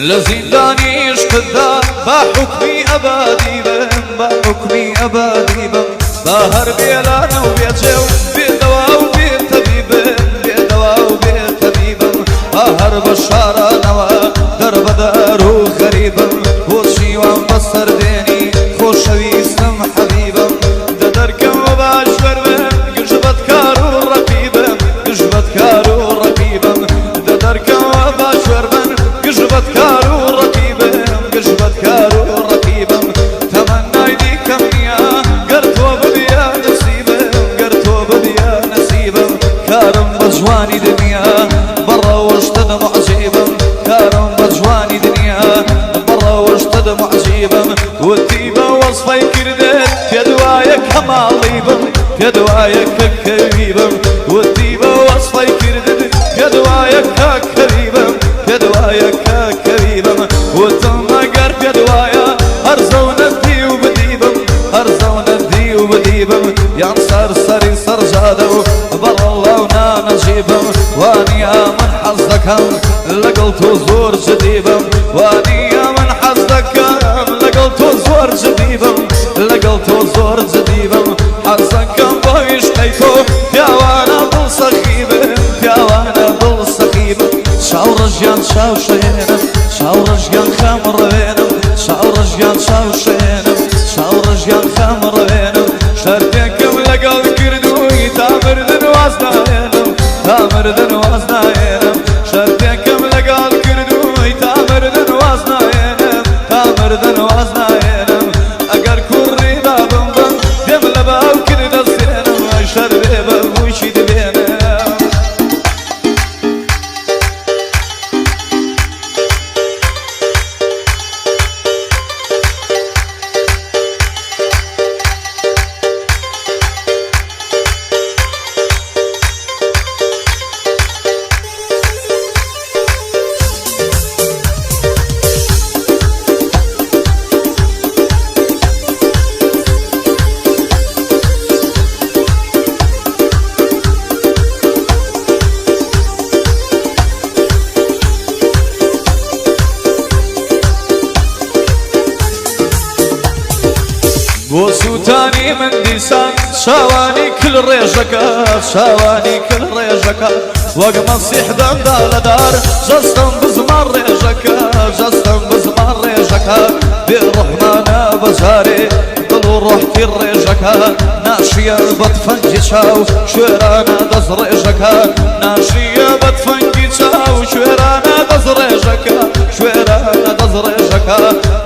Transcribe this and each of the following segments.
لە زیندانی عیشقتدا با حوکمی ئەبەدی بم، با حوکمی ئەبەدی بم، با هەر بێ لانە و بێ جێ و بێ دەوا و بێ تەبیبم، بێ دەوا و بێ تەبیبم، با هەر بە شارانەوە دەربەدەر و غەریبم، بۆچی وام بەسەر دێنی خۆشەویستم حەبیبم، دە دەرکەم و باش وەربم گشت بەدکار و ڕەقیبم، گشت بەدکار و ڕەقیبم، دە دەرکەم و باش وەربن گشت بەدکار و ڕەقیبم، گشت بەدکار و ڕەقیبم، تەمەنای دیکەم نییە گەر تۆ ببیە نسیبم، گەر تۆ ببیە نسیبم، کارم بە جوانی دنیا بە ڕەوشتت موعجیبم، کارم بە جوانی دنیا بە ڕەوشتت موعجیبم، وتی بە وەسفەی کردت پێت وایە کەماڵی بم، پێت وایە کە کەوی بم، وتی بە وەسفەی کردت پێت وایە کە کەوی بم، پێت وایە کە کەوی بم، وتم ئەگەر پێت وایە هەرزە و نەدی و بدیبم، هەرزە و نەدی و بدیبم، یان سەر سەری سەرجادە و بەڕەڵا و نانەجیبم، وانییە من حەز دەکەم لەگەڵ تۆ زۆر جدی بم، وانییە من حەز دەکەم لەگەڵ تۆ زۆر جدی بم، لەگەڵ تۆ زۆر جدی بم، حەز دەکەم بۆ عیشقی تۆ پیاوانە دڵ سەخی بم، پیاوانە دڵ سەخی بم، چاو ڕەژیان چاو شێنم، چاو ڕەژیان خەم ڕەوێنم، چاو ڕەژیان چاو شێنم، چاو ڕەژیان خەم ڕەوێنم، شەرتێکم لەگەڵ کردووی تا مردن واز ناهێنم، تا مردن واز ناهێنم، شەرتێکم لەگەڵ کردووی تا مردن واز ناهێنم، تا مردن واز ناهێنم، ئەگەر کوڕی بابم بم دێم لە باوکت دەستێنم، ئەی شەربێ بە بووکی دبێنم. بۆ سووتانی من دیسان چاوانی کل ڕێژەکە، چاوانی کل ڕێژەکە، وەک مەسیح دەمدا لە دار جەستەم بزمان ڕێژەکە، جەستەم بزمان ڕێژەکە، بێ ڕەحمانە بەجارێ دڵ و ڕۆحتی ڕێژەکە، ناشیە بە تفەنگی چاو شوێرانە دەست ڕێژەکە، ناشیە بە تفەنگی چاو شوێرانە دەست ڕێژەکە، شوێرانە دەست ڕێژەکە،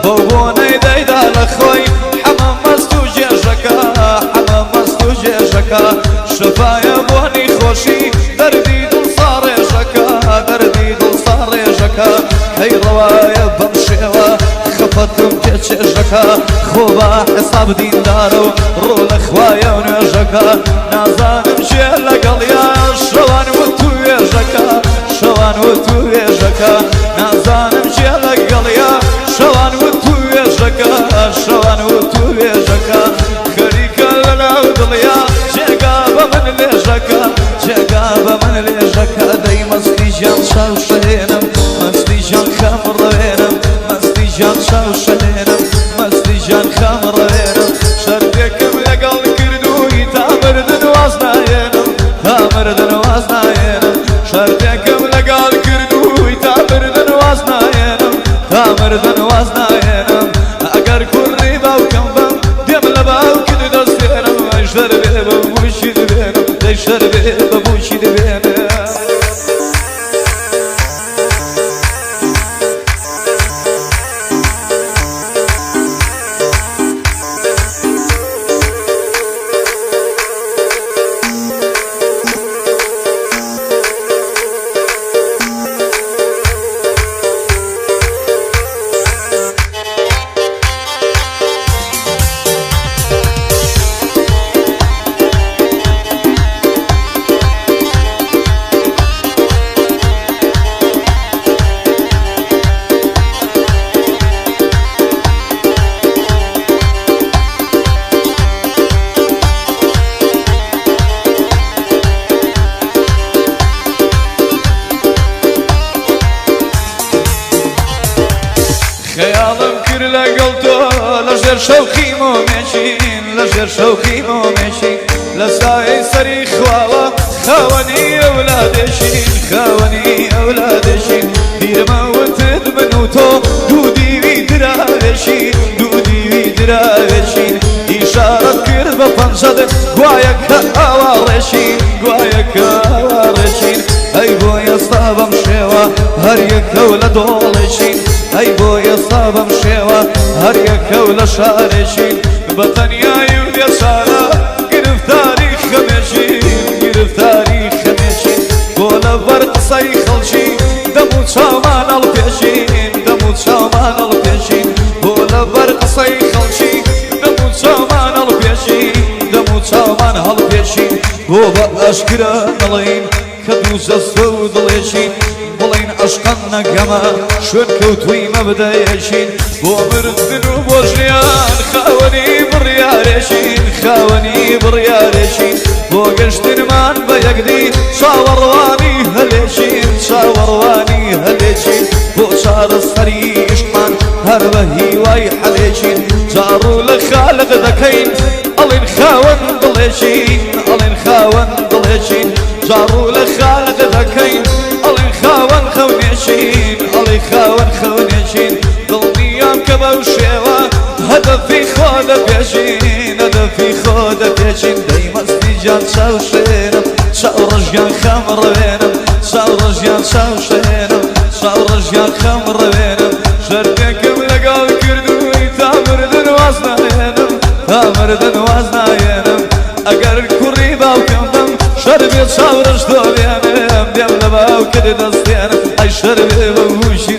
بەو بۆنەی دەیدا لە خۆی حەمە مەست و جێژەکە، حەمە مەست و جێژەکە، شفایە بۆنی خۆشی دەردی دڵ ساڕێژەکە، دەردی دڵ ساڕێژەکە، کەی ڕەوایە بەم شێوە خەفەتم پێ چێژەکە، خۆ بە حساب دیندارە و ڕۆ لە خوایە و نوێژەکە، نازانم کێ لەگەڵیا شەوان وتوێژەکە، شەوان وتوێژەکە، نازانم کێ لەگەڵیا شەوان وتوێژەکە، شەوان وتوێژەکە، خەریکە لەناو دڵیا جێگا بە من لێژەکە، جێگا بە من لێژەکە، دەی مەستی گیان چاو شەهێنم، مەستی گیان خەم ڕەوێنم، مەستی گیان چاو شەهێنم، مەستی گیان خەم ڕەوێنم، شەرتێکم لەگەڵ کردووی تا مردن واز ناهێنم، تا مردن واز ناهێنم، شەرتێکم لەگەڵ کردووی تا مردن واز ناهێنم، تا مردن واز ناهێنم، ئەگەر کوڕی باوکم بم دێم لە باوکت دەستێنم، ئەی شەربێ بە بووکی دبێنم، دەی شەربێ بە بووکی دبێنم. خەیاڵم کرد لەگەڵ تۆ لە ژێر شەوقی مۆمێکین، لە ژێر شەوقی مۆمێکین، لە سایەی سەری خواوە خاوەنی ئەولادێکین، خاوەنی ئەولادێکین. بیرمە وتت من و تۆ دوو دیوی دراوێکین، دوو دیوی دراوێکین. ئیشارەت کرد بە پەنجەت گوایە کە ئاوا ڕێکین، گوایە کە ئاوا ڕێکین. ئەی بۆ ئێستا بەم شێوە هەر یەکەو لە دۆڵێکین، ئەی بۆ ئێستا بەم شێوە هەر یەکەو لە شارێکین. بە تەنیایی و بێچارە گرفتاری خەمێکین، گرفتاری خەمێکین. بۆ لەبەر قسەی خەڵکی دەم و چاومان هەڵپێچین، دەم و چاومان هەڵپێچین. بۆ لەبەر قسەی خەڵکی دەم و چاومان هەڵپێچین، دەم و چاومان هەڵپێچین. بۆ بە ئاشکرا نەڵێین کە دوو جەستە و دڵێکین، بڵێین عەشقەن نەگەمە شوێن کەوتووی مەبدەیەکین. بۆ مردن و بۆ ژیان خاوەنی بڕیارێکین، خاوەنی بڕیارێکین. بۆ گەشتنمان بە یەکدی چاوەڕوانی هەلێکین، چاوەڕوانی هەلێکین. بۆ چارەسەری عشقمان هەر بە هیوای حەلێکین. جاڕوو لە خالق دەکەین ئەڵێن خاوەن دڵێکین، ئەڵێن خاوەن دڵێکین. جاڕوو لە خالق دەکەین ئەڵێن خاوەن خەونێکین، ئەڵێ خاوەن خەونێکین. دڵنیام کە بەو شێوە هەدەفی خۆ دەپێچین، هەدەفی خۆ دەپێچین. دەی مەستی گیان چاوشێنم، چاو ڕەژگیان خەم ڕەوێنم، چاو ڕەژگیان چاوشێنم، چاو ڕەژگیان خەم ڕەوێنم. شەرتێکم لەگەڵ کردووی تا مردن واز ناهێنم، تا مردن واز ناهێنم. ئەگەر کوڕی باوکم بم شەربێ چاو ڕەش تۆ بێنم، دێم لە باوکت دەستێنم، ئەی شەربێ بە وشی.